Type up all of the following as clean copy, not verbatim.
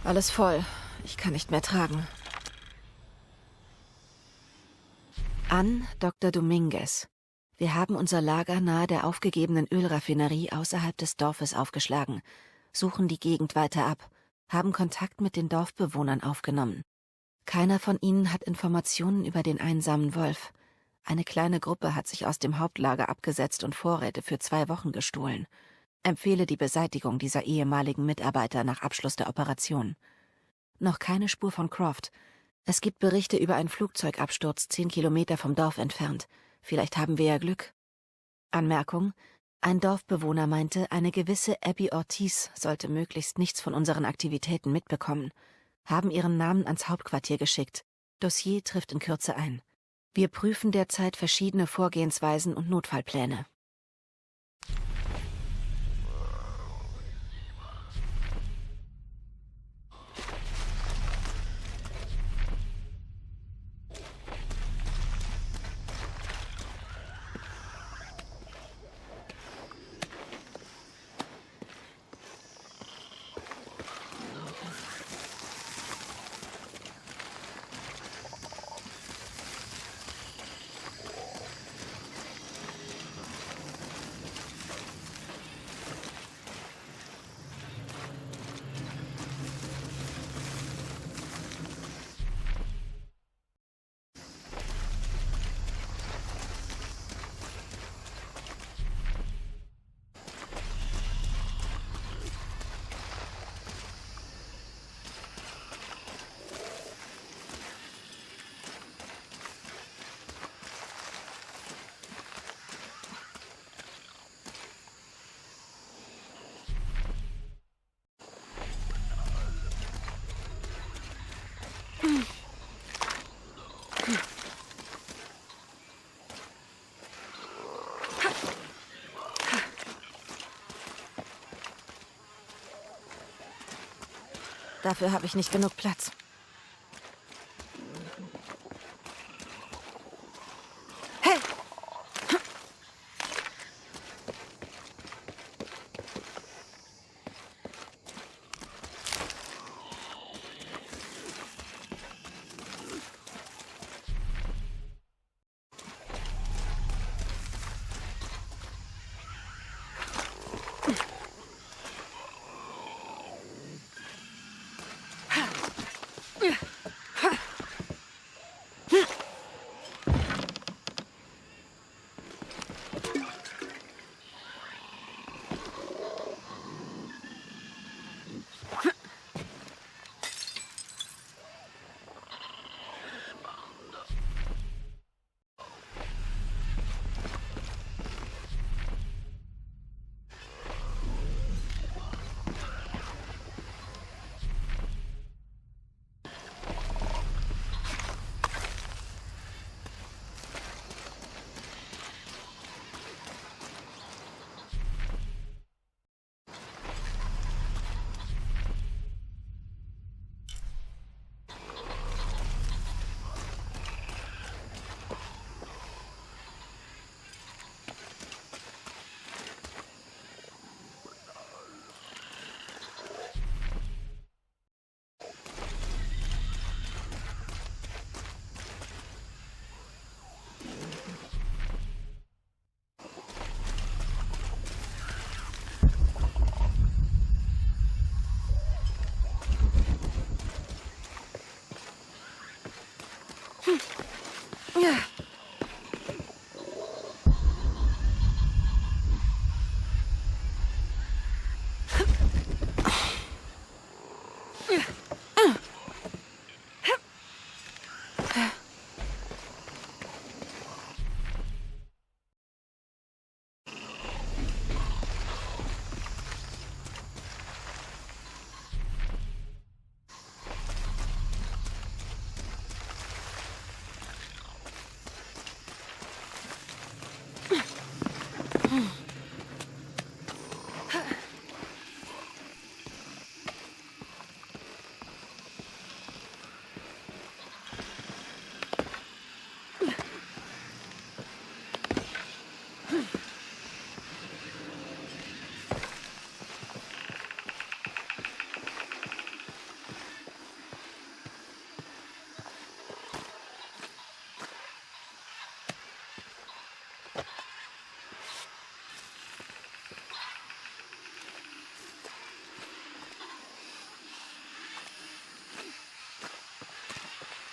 Alles voll. Ich kann nicht mehr tragen. An Dr. Dominguez. Wir haben unser Lager nahe der aufgegebenen Ölraffinerie außerhalb des Dorfes aufgeschlagen, suchen die Gegend weiter ab, haben Kontakt mit den Dorfbewohnern aufgenommen. Keiner von ihnen hat Informationen über den einsamen Wolf. Eine kleine Gruppe hat sich aus dem Hauptlager abgesetzt und Vorräte für 2 Wochen gestohlen. Empfehle die Beseitigung dieser ehemaligen Mitarbeiter nach Abschluss der Operation. Noch keine Spur von Croft. Es gibt Berichte über einen Flugzeugabsturz 10 Kilometer vom Dorf entfernt. Vielleicht haben wir ja Glück. Anmerkung: Ein Dorfbewohner meinte, eine gewisse Abby Ortiz sollte möglichst nichts von unseren Aktivitäten mitbekommen. Haben ihren Namen ans Hauptquartier geschickt. Dossier trifft in Kürze ein. Wir prüfen derzeit verschiedene Vorgehensweisen und Notfallpläne. Dafür habe ich nicht genug Platz. Hey!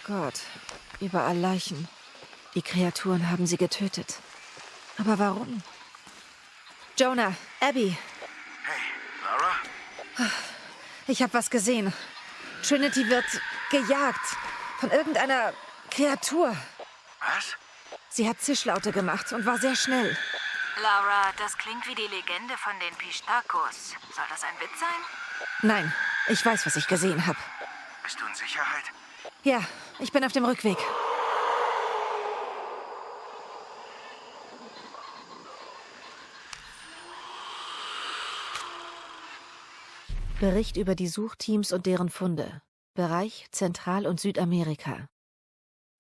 Gott, überall Leichen. Die Kreaturen haben sie getötet. Aber warum? Jonah, Abby. Hey, Lara? Ich habe was gesehen. Trinity wird gejagt von irgendeiner Kreatur. Was? Sie hat Zischlaute gemacht und war sehr schnell. Laura, das klingt wie die Legende von den Pistacos. Soll das ein Witz sein? Nein, ich weiß, was ich gesehen habe. Bist du in Sicherheit? Ja, ich bin auf dem Rückweg. Bericht über die Suchteams und deren Funde. Bereich Zentral- und Südamerika.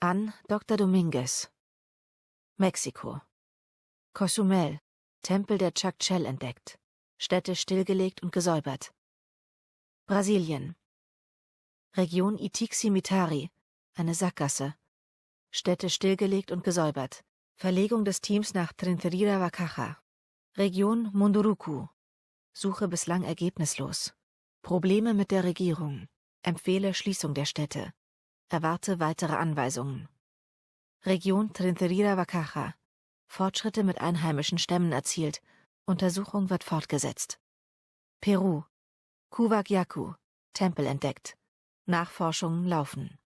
An Dr. Dominguez. Mexiko. Cozumel, Tempel der Chakchel entdeckt. Städte stillgelegt und gesäubert. Brasilien. Region Itixi-Mitari, eine Sackgasse. Städte stillgelegt und gesäubert. Verlegung des Teams nach Trinterira-Wacaja. Region Munduruku. Suche bislang ergebnislos. Probleme mit der Regierung. Empfehle Schließung der Städte. Erwarte weitere Anweisungen. Region Trinterira-Wacaja. Fortschritte mit einheimischen Stämmen erzielt. Untersuchung wird fortgesetzt. Peru. Kuwagyaku. Tempel entdeckt. Nachforschungen laufen.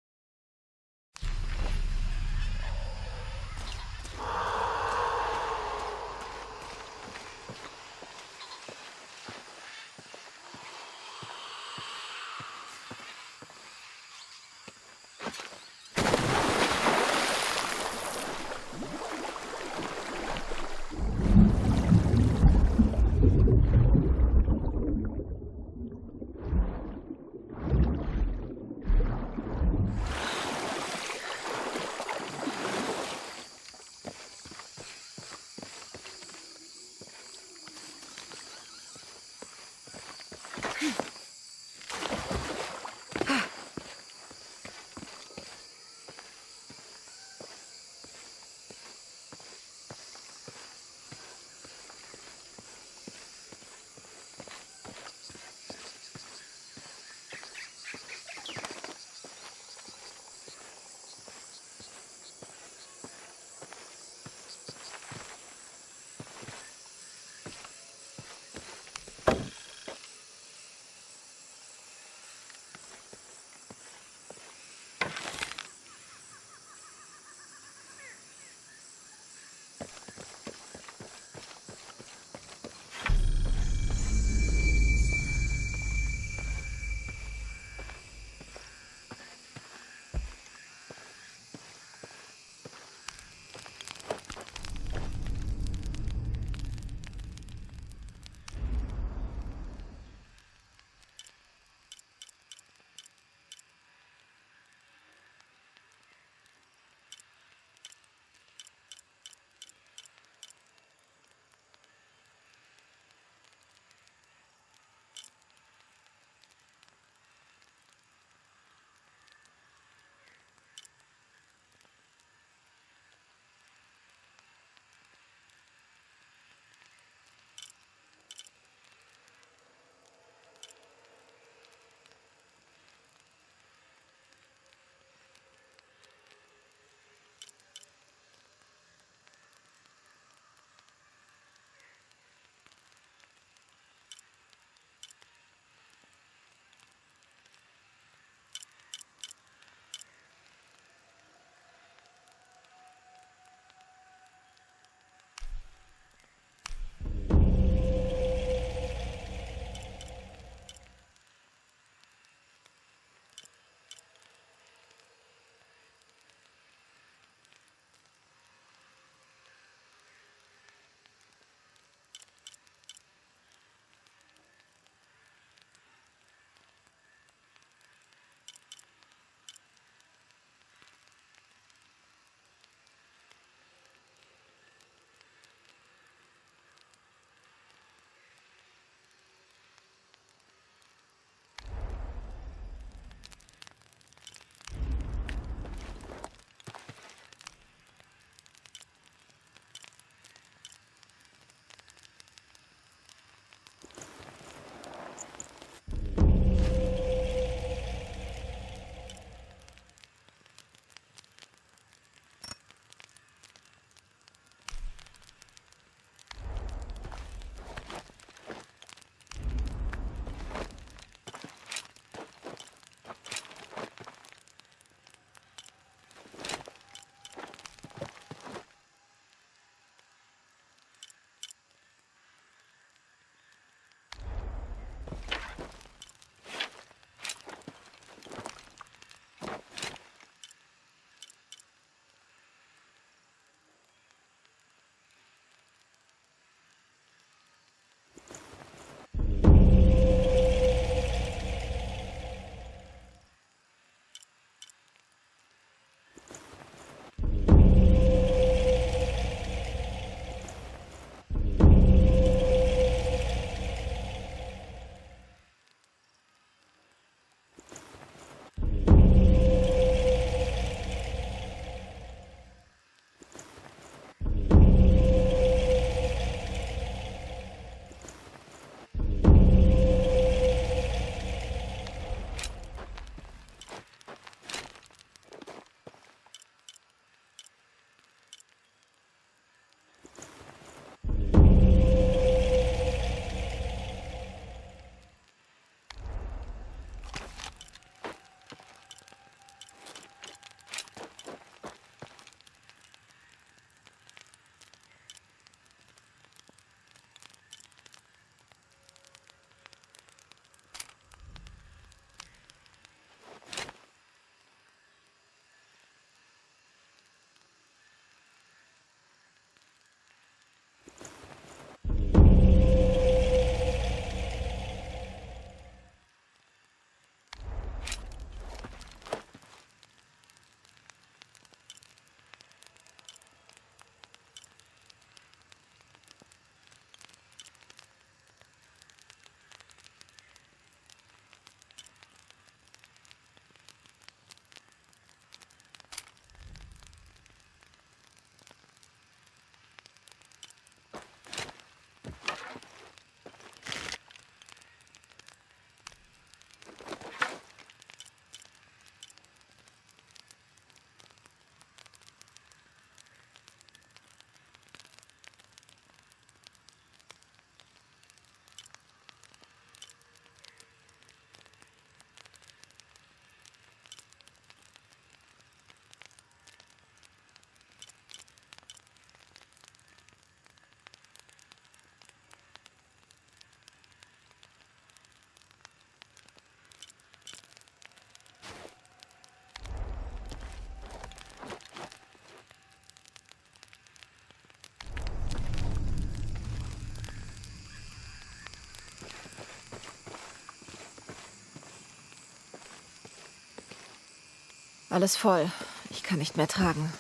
Alles voll. Ich kann nicht mehr tragen.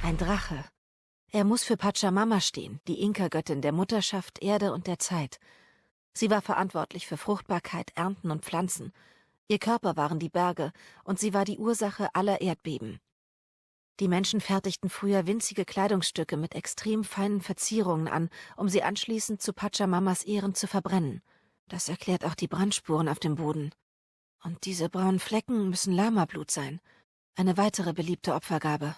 Ein Drache. Er muss für Pachamama stehen, die Inka-Göttin der Mutterschaft, Erde und der Zeit. Sie war verantwortlich für Fruchtbarkeit, Ernten und Pflanzen. Ihr Körper waren die Berge und sie war die Ursache aller Erdbeben. Die Menschen fertigten früher winzige Kleidungsstücke mit extrem feinen Verzierungen an, um sie anschließend zu Pachamamas Ehren zu verbrennen. Das erklärt auch die Brandspuren auf dem Boden. Und diese braunen Flecken müssen Lamablut sein. Eine weitere beliebte Opfergabe.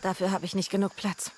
Dafür habe ich nicht genug Platz.